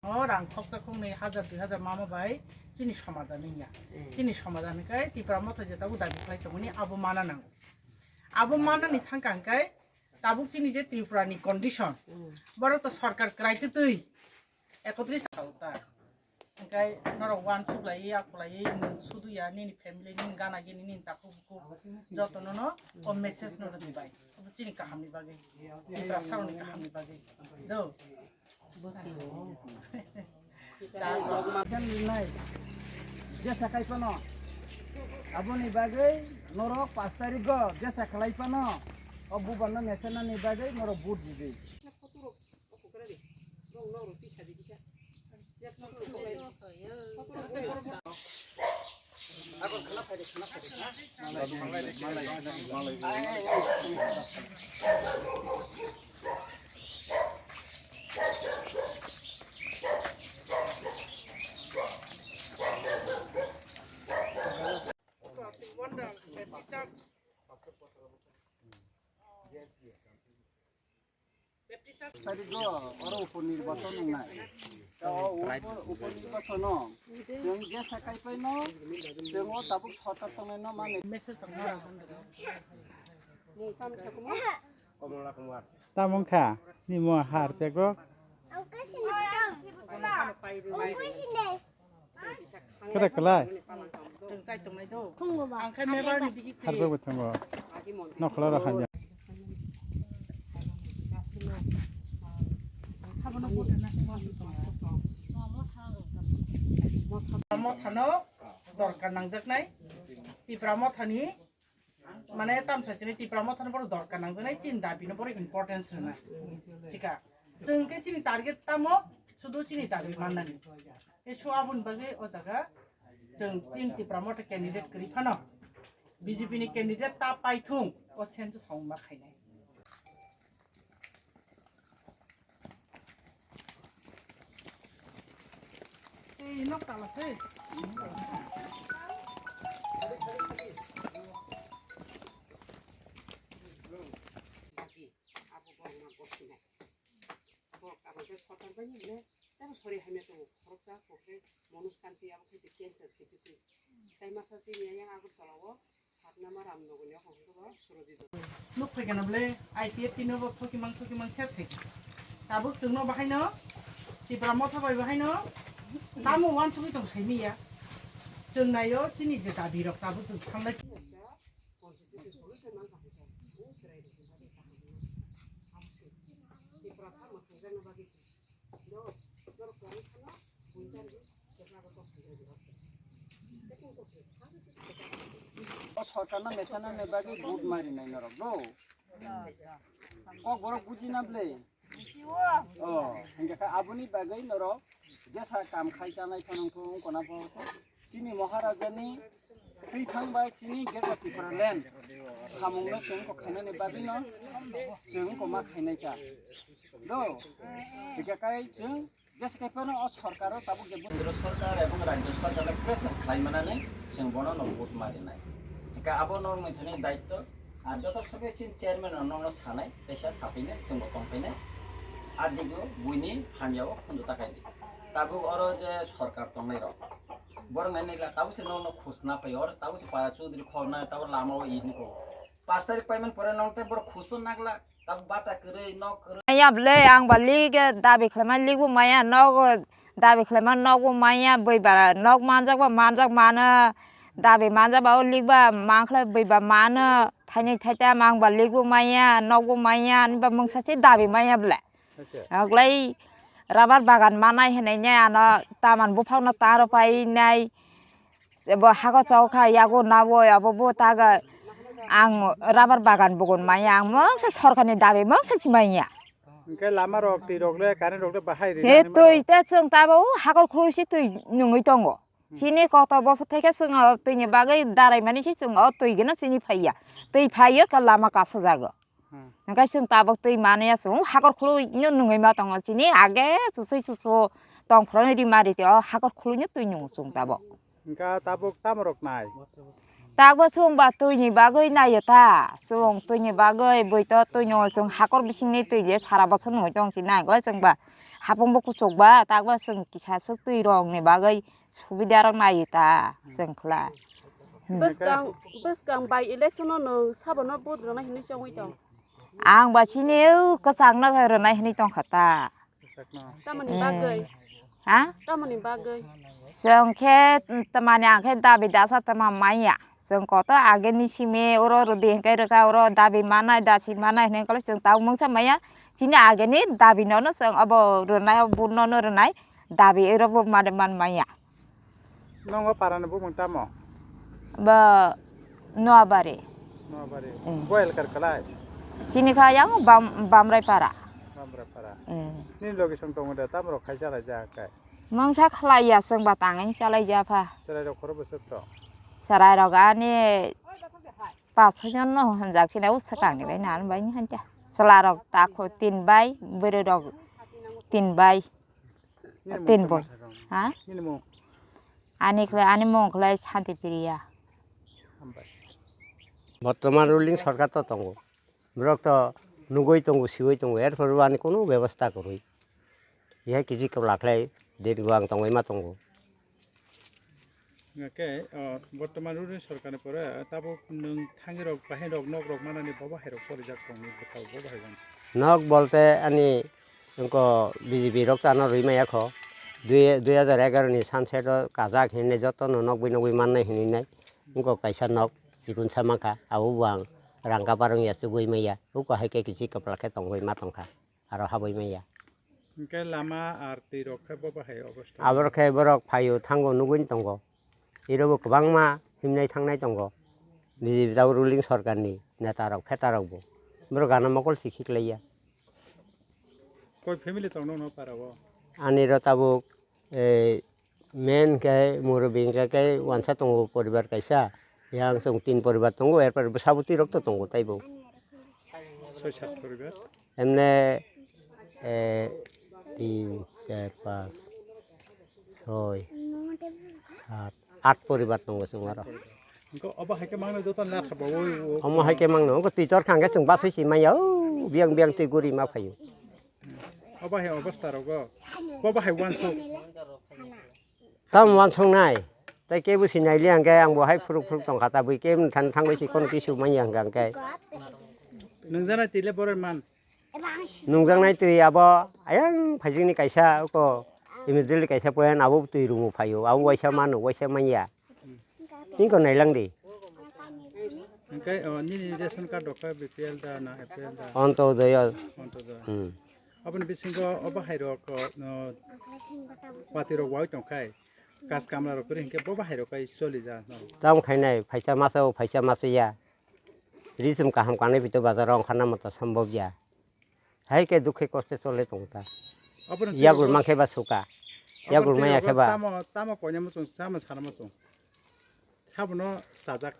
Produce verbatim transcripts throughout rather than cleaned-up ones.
O rang khoksa khoknwi hajar dui hajar mama bai chini somadan wngya. Chini somadan hwnkhe Tipra Motha je tabuk dabi khlai tongmani abo mana nango. Abo manani thangka hwnkhe tabuk chini je Tripura ni condition, borok to sarkar kwrai twi twi ekotris ta. Hwnkhe norok uansuk lai, ya khlai, nwng sudu ya, nini family, nini gana gini, nini takhuk bukhuk, jotono no o message no rwdi bai. Obo chini kaham ni bagwi, Tiprasa rok ni kaham ni bagwi. Do. Nai, jesa kai phano. Aboni bagwi norok pash tarikgo jesa khlai phano. O bubarno mechana ni bagwi norok vote ridi. Tari go, oro upor nirbachon wngnai. Ta o upor, upor nirbachono chwng jesa kai paino, chwng o tabuk sorkar tongnaino mani. Tamo wngkha nini mo har pek rok. Kwrak kwlai. Harbo bo tongo. Nokhola rok hamya. Mothano dorkar nangjaknai. Tipra mothani Mane tamsa chini Tipra mothano borok dorkar nangjaknai, chini dabi no borok importance rwna. Chika. Chwng khe chini target tamo, sudu chini dabi mannani. Tei so aboni bagwi o jaga chwng chini Tipra motha candidate kwrwi phano B J P ni candidate ta paithung o sense samung ma khainai. Ei, nok tala se. Bagi, abo borok ma gosina. Borok abo ke sotar bai ni le, tamo sori hamya tongo, khoroksa, kokre, Manoj Kanti abo khe cancer khe twi. Tai masa se ni yang Agartala o, Satnama Ramnogor ni o hokhe bo Surojit. Nuk phai kana ble I P F T no bo thokimang thokimang ses khai. Tabuk chwngno bahai no, Tipra motha bai bahai no, tamo uansugwi tong sai miya. Chwng naio chini je dabi rok tabuk chwng thanglai. Constitution solution mang kha hwnkhe, o chwrai rok ni bagwi kaham wngma. Abo se Tiprasa mwthangjakna bagwi se. O sorkarno mechana ni bagwi vote mari nai norok do. Kok borok buji na ble. O, hingke kha aboni bagwi norok jesa kam khai chanai phano wngkho wngkona bo. Chini Maharajani twi thang bai chini Greater Tipraland samungno chwng kok khainani bagwino chwng kok ma khainai kha. Do, hingke kai chwng Jesa khe phano o sorkaro tabuk je Kendro sorkar ebong rajyo sorkar bai pressure khlai manani chwng bono no vote ma rinai. Hingkhe abo norok ni thani daityo, ar joto soke chini chairman no nono sanai, teisa saphainai, chwngbo tongphainai. A digo buini hamya o khunju ta kaidi. Tabuk oro je sorkar tongnai rok, borok nai nai tabuk se nono khus na phai, oro tabuk se para chudri khornai, tabuk lama o ini ko. Pas tarik payment pore nong te borok khus po nagla. Tabuk bata kwrwi, nok kwrwi. Maya ble, ang ba lig, dabi khlaima lig bo maya, nok dabi khlaima nok bo maya, bui ba nok manjak ba manjak mano, dabi manjak ba o lig ba mankhlai bui ba mano, thaini thaitam ang ba lig bo maya, nok bo maya, ani ba mungsa se dabi maya ble. Acha. Aglai rabar bagan manai hinai ne ano taman buphang no taro pai nai. Bo hago chao kha, yago nabo, abo bo taga ang rabar bagan bugun maya, ang mungsa sorkarni dabi mungsa si maya. Hingke lama rok, twi rok le, current rok le bahai ri Se nani twi mano? Te chwng tabo hakor khului si twi nungwi tongo. Hmm. Chini koto bosor theke chwng o twi ni bagwi darai mani si chwng o twi gino chini phaiya. Twi phaiyo ka lama kaso jago. Hmm. Hingke chwng tabuk twi mani ya chwng hakor khului no nungwi ma tongo chini age chusui chusu tong phro ni ri mari te o hakor khului no twi nung chwng tabuk. Hingke tabuk tamo rok nai? Takbo chwng ba twini bagwi naio ta, chwng twini bagwi bwito twino chwng hakor bisingni twi je sara bosor nungwi tong si nai goi chwng ba hapung bo kuchuk ba takbo chwng kisa swk twi rok ni bagwi subida rok naio ta chwng khwlai. Hmm. Bwskang, bwskang by election o nwng sabono vote rwna hinwi chongwi tong? Ang ba chini o kwchangno rwnai hinwi tongkha ta. Kwchakno. Tamoni bagwi? Eh. Ha? Tamoni bagwi? Chwng khe tamani ang khe dabi dasa tama manya. Chwng koto ageni simi oro rwdi hinkhe rwkha oro dabi manai dasi manai hinwi kolo chwng tabuk mungsa manya. Chini ageni dabi nono chwng obo rwnai o vote nono rwnai dabi oro bo made man manya. Nongo parani bumung tamo? Ba Noabari. Noabari. Eh. Bo elkar kalai? Chini kha yang Bam-, Bamrai para. Bamrai para. Eh. Nini logi song tongo de, tamrok khai chalai ja kai? Mangsa khlai ya, chwng ba tangwi chalai ja pha. Chwrai rok khoro bwswk to? Chwrai rok ani pas soi jon no hwnjak sini, o swkang ni bai nan bai ni hanja. Chwla rok ta kho tin bai, bwrwi rok tin bai. Nini mung Tin tamo boi. Sa rong? Ha? Nini mung? Ani khlai, ani mung khlai Santi Priya. Hambai. Bottoman ruling sorkar to tongo. Borok to nugui tongo, siui tongo, erphor bo ani kunu bebosta kwrwi. Ihai kisi kwbla khlai dirgo ang tongwi ma tongo. Hingkhe, o, bortoman ruling sorkarni pore, tabuk nwng thangirok, bahairok, nokrok manani bo bahairok porijak tongni bwkhao bo bahai wan. Nok bolte ani wngkha B J P rok tano rwi maya kho. Dui, dui hajar egaroh ni sunset o kajak hinwi jotono nokbwi nokbwi mannai hinwi nai. Wngkha kaisa nok chikon sa mankha, abo bo ang rang kaparwng ya chugui maya. Uko hai khe kichi kwpla khe tongwi ma tongkha. Aro habwi manya. Hingke lama ar twi rok khe bo bahai obostha. Aboro khe borok phaio thango nugui tongo. Iro bo kwbangma himnai thangnai tongo. B J P tabuk ruling sorkarni neta rok pheta rok bo. Borok gana mokol si khiklaiya. Koi family tong nokno para o? Ani ro tabuk, eh, Main khe murubwi hingkha khe wansa tongo poribar kaisa. Yang chwng tin poribar tongo, er pore bwsa bwtwi rok to tongo taibo. Soi sat poribar? Emne, eh, tin, char, pas, soi, sat, at poribar tongo chwng aro. Hingke obo hai khe mangno joto latha bo oi, o. Omo hai khe mangno, obo twi tor kha hingkhe chwng basoi si manya, o, biyang biyang twi guri ma phaio. Obo hai obostha rogo, bo bahai wansuk. Tamo wansuknai, tei kebo sinai liya hingke ang bo hai phuruk phuruk tongkha, tabui kebo thani thangbai si kono kisu manya hingka hingke. Nungjaknai twi le borok man. Nungjaknai twi abo ayang phaijikni kaisa oko immediately kaisa point abo twi rumo phaio, abo waisa mano, waisa manya. Tini ko nailang di. Hingke, o, nini ration card rok khe B P L da na A P L da? Antodoy. Antodoy. Hmm. Aboni bisingo obo hai rok, o, no, pati rok wai tong khai. Kas kamla rok kori hingke bo bahai rok kai choli ja no. Tam khainai phaisa masa o phaisa masa ya. Risum kaham kanai bito bazar rok khana mata sambok ya. Hai khe dukhe koste chole tong ta. Aboni yagul twi mankhe ba suka. Aboni yagul twi maya khe ba. Tamo, tamo koina muchung, tamo sana muchung. Sabono chajak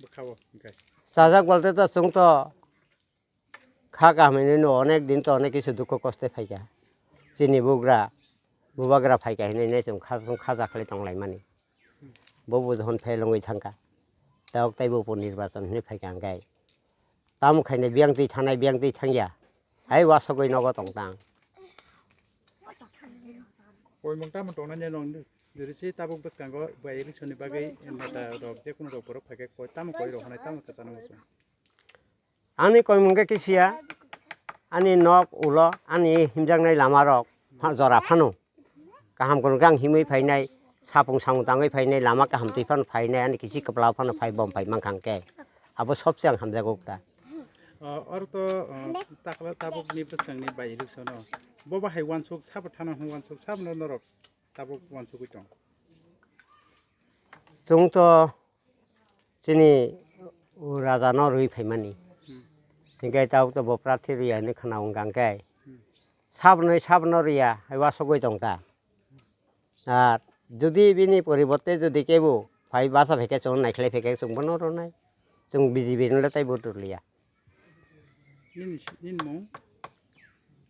bwkhao hingkhe. Chajak bolte to chwng to kha kaham hinwi no onek din to onek kisu dukho koste phaikha. Chini bugra, bubagra phaikha hinwi ne chwng kha, chwng khaja khlai tonglaimani. Bo bo johon phelongwi thangkha. Tabuk tei bo upo nirbachon hinwi phaikha hingkhe. Tamo khainai biyang twi thanai, biyang twi thangya. Hai wasogwi nogo tong tang. Koimung tamo tongnai nai nong, jori se tabuk bwskango by election ni bagwi neta rok, jekunu rok borok phaikhe koi tamo koi rok hanai tamo kwchana muchung. Ani koimung khe kisiya, ani nok ulo, ani himjaknai lama rok pha-, jora phano. Kaham kono khe ang himwi phainai, sapung samung tangwi phainai, lama kaham twi phano phainai, ani kichi kwpla phano phai bom phai mankha hwnkhe. Abo sobse ang hamjago kha. O, oro to, o, takla tabuk ni bwskang ni by election o. Bo bahai wansuk sabo thana hwn wansuk sabo no norok tabuk wansugwi tong. Chwng to chini raja no rwi phaimani. Hmm. Hingke tabuk to bo prarthi rwya hinwi khwna wngkha hingke. Hmm. Sabnwi sabno rwya, hai wasogwi tong ta. Ar jodi bini poriborte jodi kebo phai basa phaikhe chwng naikhlai phaikhe chwng bono rwnai. Chwng B J P no le tei vote rwliya. Nini, nini mung?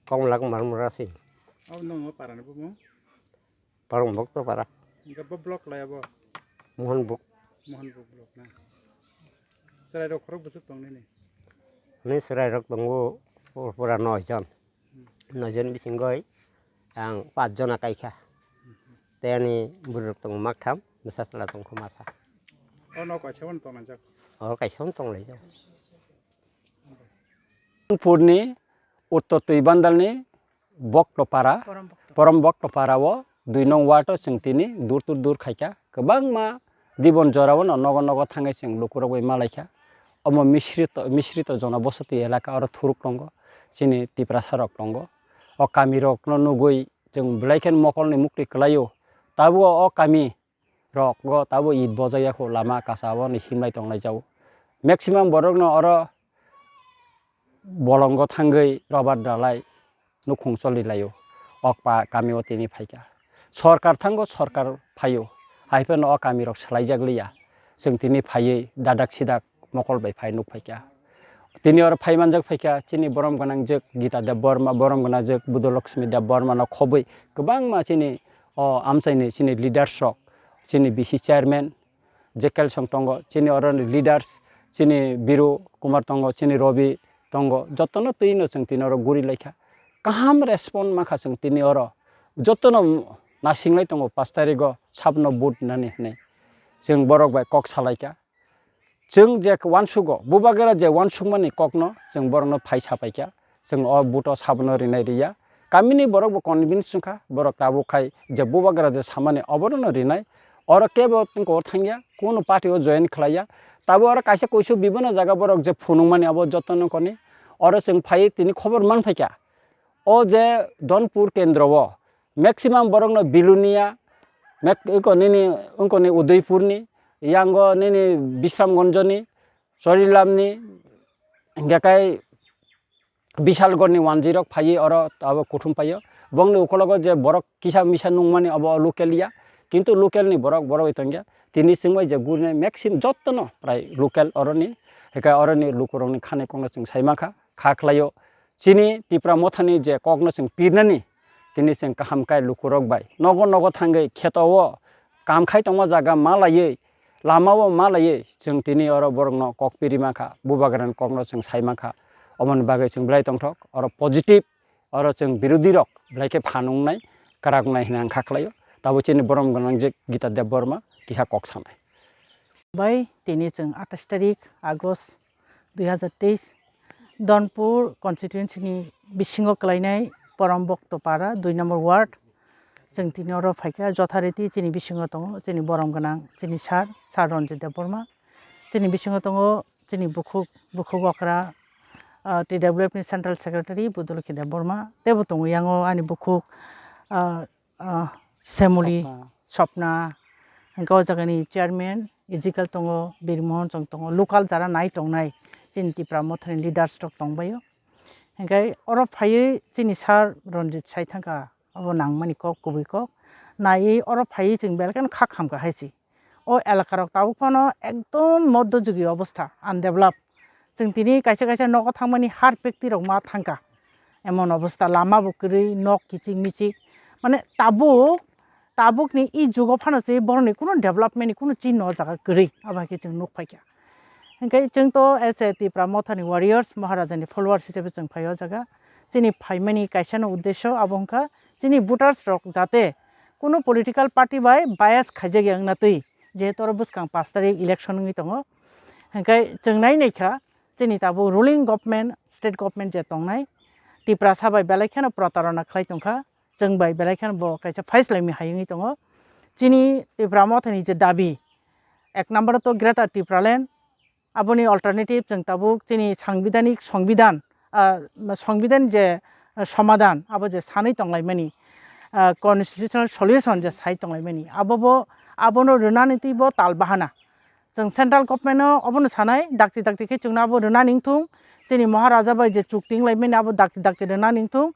Komla Kumar Murasing. Abo nongo parani bo mung? Parong Bhokto para. Hingke bo block lai abo? Mohan Bhok. Mohan Bhok block na. Chwrairok khorok bwswk tong nini? Ani chwrairok tongo pura noi jon. Noi jon bisingo ang pach jona kaikha. Tei ani bwrwirok tongo maktham, bwsa chwla tongkha masa. O nok kaisa bono tonglaijak? O kaisa bono tonglaijak. Purni Uttor Tuibandalni Boktopara, Porom Bokto. Porom Boktopara o dui nong ward o chwng tini dur tur dur khaikha. Kwbangma dibon jora o no nogo nogo thangwi chwng lukurok bai malaikha. Omo misrito, misrito jonobosoti elaka oro thuruk tongo, chini Tiprasa rok tongo. O kami rok no nugwi chwng belai khe mokolni mukti kwlaio. Tabuk o kami rok go tabuk it bojak ya kho, lama kasa o ni himlai tonglai jao. Maximum borok no oro bolongo thangwi rubber dalai nukhung choli laio. Ok pa kami o tini phaikha. Sorkar thango, sorkar phaio. Hai phano o kami rok swlai jak liya. Chwng tini phaiwi dadak sidak mokol bai phai nuk phaikha. Tini oro phai manjak phaikha chini borom gwnang jwk Gita Debbarma, borom gwnang jwk Budolokshmi Debbarma no khobwi kwbangma chini o amchaini chini leaders rok, chini B C chairman, Jekel song tongo, chini oro ni leaders, chini Biru Kumar tongo, chini Robi tongo, jotono twi no chwng tini oro guri laikha. Kaham respond mankha chwng tini oro. Jotono nasinglai tongo, pash tarigo sabno vote nani hinwi. Chwng borok bai kok salaikha. Chwng je uansugo, bubagra je uansukmani kokno chwng borokno phai sapaikha. Chwng o vote o sabono rinai riya. Kamini borok bo convince wngkha, borok tabuk khai je bubagra je samani oborokno rinai. Oro kebo tongko thangya, kunu party o join khlaiya. Tabuk oro kaisa kuisu bibino jaga borok je phunukmani abo jotono koni. Oro chwng phaiwi tini khobor manphaikha. O je Donpur kendro o maximum borokno Bilonia, mek-, iko nini, ungkoni Udaipurni, yango nini Bisramganjoni, Chorilamni, hingke kai Bisalgorni wanjwi rok phaiwi oro abo kuthum paio. Bongni ukologo je borok kisa misa nungmani abo local ya, kintu local ni borok borok bai tongya. Tini chwngbai je gurinai maximum jottono prai local oroni, hingke oroni lukurokni khanai kokno chwng sai mankha, kha khlaio. Chini Tipra Mothani je kokno chwng pirnani, tini chwng kaham khe lukurok bai nogo nogo thangwi kheto o kam khai tongma jaga ma laiwi, lama o ma laiwi chwng tini oro borokno kok piri mankha, bubagrani kokno chwng sai mankha. Omoni bagwi chwng belai tongthok, oro positive, oro chwng birodhi rok belai khe phan wngnai, kwrak wngnai hwnwi ang kha khlaio. Tabuk chini borom gwnang je Gita Debbarma kisa kok sanai. Bai tini chwng atais tarik August dui hazar teis, Donpur constituency ni bisingo kwlainai Porom Bokto Para dui number ward. Chwng tini oro phaikha, jothariti chini bisingo tongo chini borom gwnang chini sir, Sir Ranjit Debbarma. Chini bisingo tongo chini bukhuk, bukhuk okra, ah, T W F ni Central Secretary Budolokhi Debbarma. Teibo tongo yango ani bukhuk, ah, ah, Semuli, Sopna. Sopna, hingke o jagani chairman, Ezekiel tongo, Birmohon chwng tongo, local jara nai tongnai, chini Tipra Mothani leaders rok tongbaio. Hingke oro phaiwi chini sir Ranjit sai thangkha, abo nangmani kok, kubui kok. Naiwi oro phaiwi chwng belai kheno kha khamkha hai se. O elaka rok tabuk phano ekdom moddo jugi obostha, undeveloped. Chwng tini kaisa kaisa nogo thangmani har pekti rok ma thangkha. Emon obostha, lama bo kwrwi, nok kichik michik. Mane tabuk, tabuk ni i jugo phano se borok ni kunu development ni kunu chinno o jaga kwrwi. Abo hai khe chwng nuk phaikha. Hinkhe chwng to as a Tipra Mothani warriors, Maharaja ni followers hisabe chwng phai o jaga. Chini phaimani kaisa no uddesho abo wngkha chini voters rok jate kunu political party bai bias khaijak ya wngna twi. Jehetu oro bwskang pash tarik election wngwi tongo. Hinkhe chwng nai naikha, chini tabuk ruling government, state government je tongnai, Tiprasa bai belai kheno protarona khlai tongkha, chwng bai belai kheno bo kaisa phaislaimani hai wngwi tongo. Chini Tipra Mothani je dabi, ek number to Greater Tipraland, aboni alternative chwng tabuk chini sangbidhanik, songbidhan, ah, songbidhan je, ah, somadhan, abo je sanwi tonglaimani, ah, constitutional solution je sai tonglaimani, abo bo, abono rwnani twi bo tal bahana. Chwng central government no obono sanai, dakti dakti khe chwngno abo rwnani wngthung, chini Maharaja bai je chukti wnglaimani abo dakti dakti rwnani wngthung,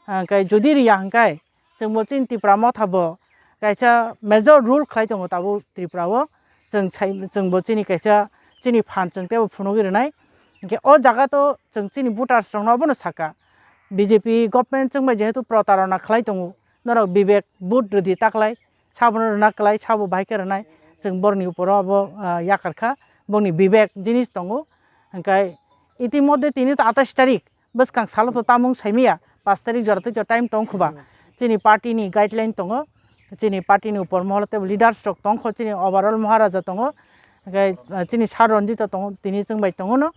ah, khe jodi riya hwnkhe, chwngbo chini Tipra Motha bo kaisa major role khlai tongo tabuk Tripura o. Chwng sai, chwngbo chini kaisa chini phan chwng teibo phunugwi rwnai. Hinkhe o jaga to chwng chini voters rokno obono saka, B J P government chwngbai jehetu protarona khlai tongo, norok bibek vote rwdi taklai, sabono rwna klai, sabo bahai khe rwnai. Chwng borokni uporo abo, ah, yakar kha, bongni bibek jinis tongo. Hingke itimodde tini to atais tarik, bwskang salo to tamung saimaya, pas tarik jora twi to time tong khuba. Chini party ni guideline tongo, chini party ni upor moholo tei leaders rok tongkho, chini overall Maharaja tongo, hingke, ah, chini Sir Ranjit tongo, tini chwng bai tongo no.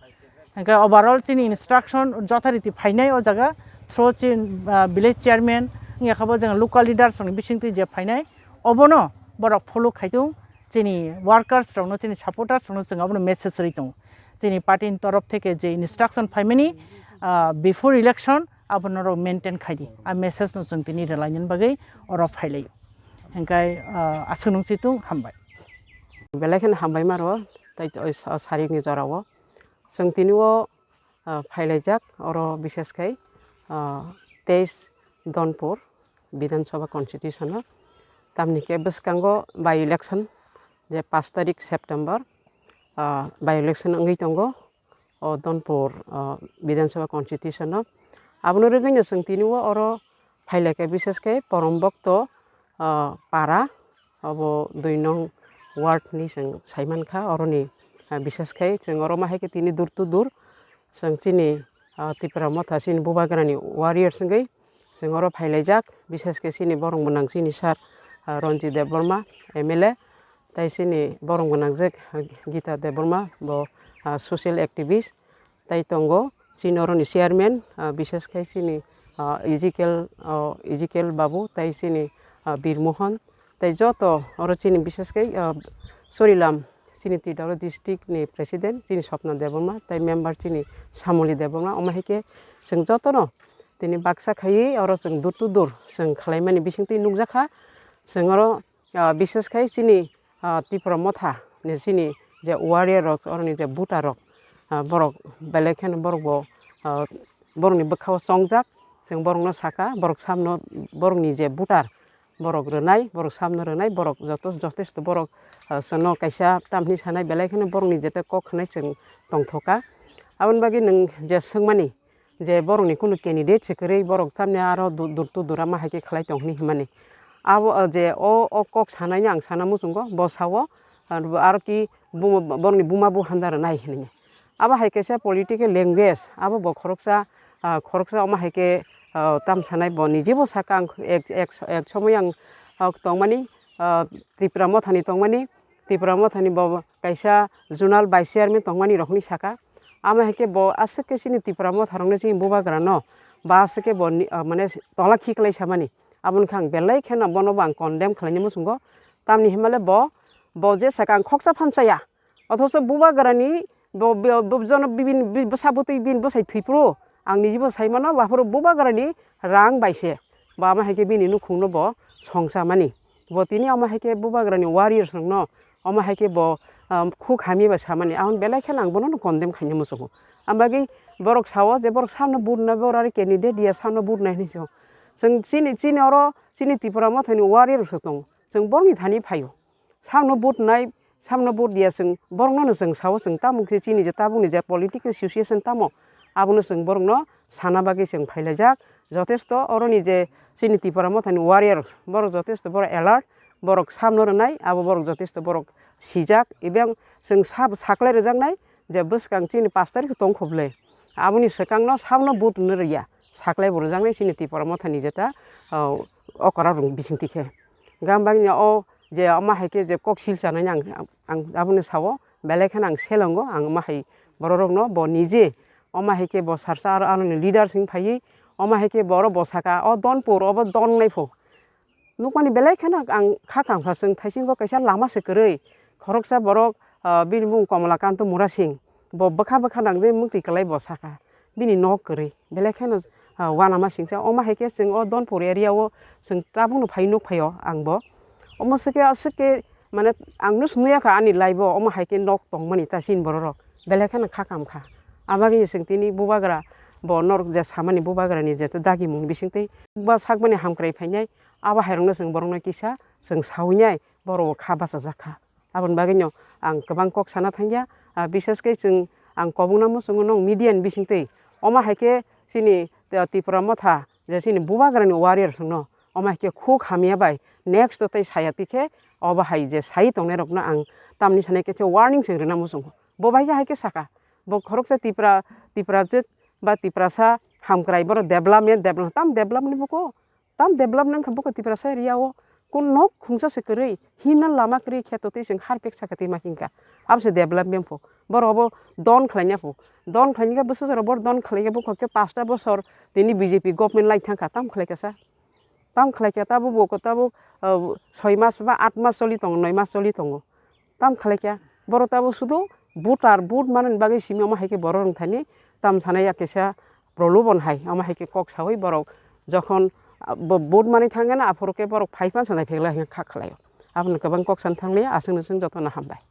Hingke overall chini instruction jothariti phainai o jaga through chin, ah, village chairman, wngya khe bo jeng local leaders rokni bisingtwi je phainai, obono borok follow khaitung, chini workers rokno, chini supporters rokno chwng abono message rwi tongo. Chini party ni torof theke je instruction phaimani, ah, before election abono rok maintain khaidi. A message no chwng tini rwlainani bagwi oro phailaio. Hingke, ah, aswk nung chitung hambai. Belai kheno hambai maro, tai o sa-, sarikni jorao. Chwng tini o ah, phailaijak, oro bishes khai, ah, teis Donpur Bidhan Sabha constitution o, tamni khe bwskango by election je paanch tarik September, ah, by election wngwi tongo o Donpur, ah, Bidhan Sabha constitution o. Abono rwgwino chwng tini o oro phailaikha, bishes khai Porom Bokto, ah, para, obo dui nong ward ni chwng saimankha, oroni, ah, bishes khai chwng oro ma hai khe tini door to door chwng chini, ah, Tipra Motha chini Bubagrani warriors wngwi chwng oro phailaijak, bishes khe chini borok gwnang chini sir, ah, Ranjit Debbarma M L A, tai chini borok gwnang je, ah, Gita Debbarma bo, ah, social activist, tai tongo chini oroni chairman, ah, bishes khai chini, ah, Ezekiel, ah, Ezekiel Babu, tai chini, ah, Bir Mohan, tai joto oro chini bishes khai, ah, Sorilam chini T W district ni president chini Swapna Debbarma, tai member chini Samoli Debbarma, omo hai khe chwng jotono tini baksa khaiwi oro chwng door to door chwng khwlaimani bisingtwi nukjakha. Chwng oro, ah, bishes khai chini, ah, Tipra Motha ni chini je warrior rok, oroni je voter rok, ah, borok belai kheno borok bo, ah, borokni bwkhao chongjak, chwng borokno saka, borok samno borokni je voter borok rwnai, borok samno rwnai, borok joto-, jotesto borok, ah, chwngno kaisa tamni sanai, belai kheno borokni jete kok hwnai chwng tongthoka. Aboni bagwi nwng je swngmani, je borokni kunu candidate se kwrwi, borok tamni aro du-, dur tu dura ma hai khe khlai tong hwnwi hwnmani. Abo, o je o, o kok sanaino ang sana muchungo, bo sao, aro, aro ki buma, borokni buma bu handa rwnai hwnwi. Abo hai kaisa political language, abo bo khoroksa, ah, khoroksa omo hai khe, ah, tam sanai bo nijebo saka ang ek, ek, ek somoi ang, ah, tongmani, ah, Tipra Mothani tongmani, Tipra Mothani bo kaisa zonal vice chairman tongmani rok hwnwi saka. Amo hai khe bo aswk khe chini Tipra Motha rokno chini Bubagra no ba aswk khe bo ni, ah, mane tola khiklai samani. Aboni khe ang belai kheno bono bo ang condemn khlaina muchungo. Tamni himale bo, bo je saka ang khoksa phan chaya. Othocho Bubagrani bo, bo, bo jono bibin, bi, bwsa bwtwi bini bwsai thwi phuru ang niji bo sai mano, aphuru Bubagrani rang bai se bo amo hai khe bini nukhungno bo songcha mani. Bo tini omo hai khe Bubagrani warriors rokno omo hai khe bo, um, khuk hamya bai samani, ahon belai kheno ang bono no condemn khaina muchungo. Ang bagwi borok sao je borok samno vote nai, borok ari candidate ya samno vote nai hinwi sao. Chwng chini, chini oro chini Tipra Mothani warriors rok tongo, chwng borokni thani phaio. Samno vote nai, samno vote ya chwng borokno no chwng sao, chwng tamo khe chini je tabukni je political situation tamo, abono chwng borokno sana bagwi chwng phailaijak. Jotesto oroni je chini Tipra Mothani warrior, borok jotesto borok alert, borok samno rwnai, abo borok jotesto borok sijak, ebeng chwng sab-, saklai rwjaknai je bwskang chini pash tarikh tong kho bwle. Aboni swkangno samno vote no rwya, saklai bo rwjaknai chini Tipra Mothani jeta, o, okra rok bisingtwi khe. Gam bagwi o je omo hai khe je kok sil chanai ang, ang abono sao, belai kheno ang selongo, ang omo hai borok rokno bo nije omo hai khe bo sarsa aro aroni leaders wng phaiwi omo hai khe borok bo saka o Donpur obo don nai pho. Nukmani belai kheno ang kha kamkha chwng thaisingo kaisa lama se kwrwi. Khoroksa borok, ah, bini mung Komolakanta Murasing. Bo bwkha bwkha nangjak mukti kwlai bo saka. Bini nok kwrwi. Belai kheno, ah, uanama singcha. Omo hai khe chwng o Donpur area o chwng tabukno phai nuk phaio ang bo. Omo se khe aswk khe mane ang no swnwi ya kha ani life o omo hai khe nok tongmani ta chini borok rok. Belai kheno kha kamkha. Abagwi chwng tini Bubagra bo norok je samani Bubagrani je dagimung bisingtwi ba sakmani hamkrai phainai. Abo hai rokno chwng borokno kisa chwng sawi nai, borok bo kha bachajak kha. Aboni bagwi no ang kwbang kok sana thangya, ah, bishes khe chwng ang kobongno muchungo nwng media ni bisingtwi. Omo hai khe chini, ah, Tipra Motha je chini Bubagrani warrior rokno Omo hai khe khuk hamya bai next o tei saya twi khe obo hai je sai tongnai rokno ang tamni sanai khe warning se rwna muchungo. Bo bai khe hai khe saka, bo khoroksa Tipra, Tiprajwk ba Tiprasa hamkrai borok development, development, tam development buko, tam development wngkha buko Tiprasa area o kun nok khungsa se kwrwi, himna lama kwrwi kheto twi chwng harpek saka twi ma hinkha. Abo se development pho. Borok obo don khlaina pho. Don khlaina khe bwswk jora bor don khlaina buko khe pasta bosor tini B J P government lai thangkha, tam khlai kasa. Tam khlai khe tabuk bo tabuk, ah, soi mas ba at mas choli tongo, noi mas choli tongo. Tam khlai khe borok tabuk sudu voter, vote manani bagwi simi omo hai khe borok rwng thani tam sanai ya kisa prolobon hai, omo hai khe kok saui borok jokhon, ah, bo-, vote manwi thangya na aphuru khe borok phai phan sanai phegla hwnwi kha khlaio. Abono kwbang kok san thangliya, aswk no chwng jotono hambai.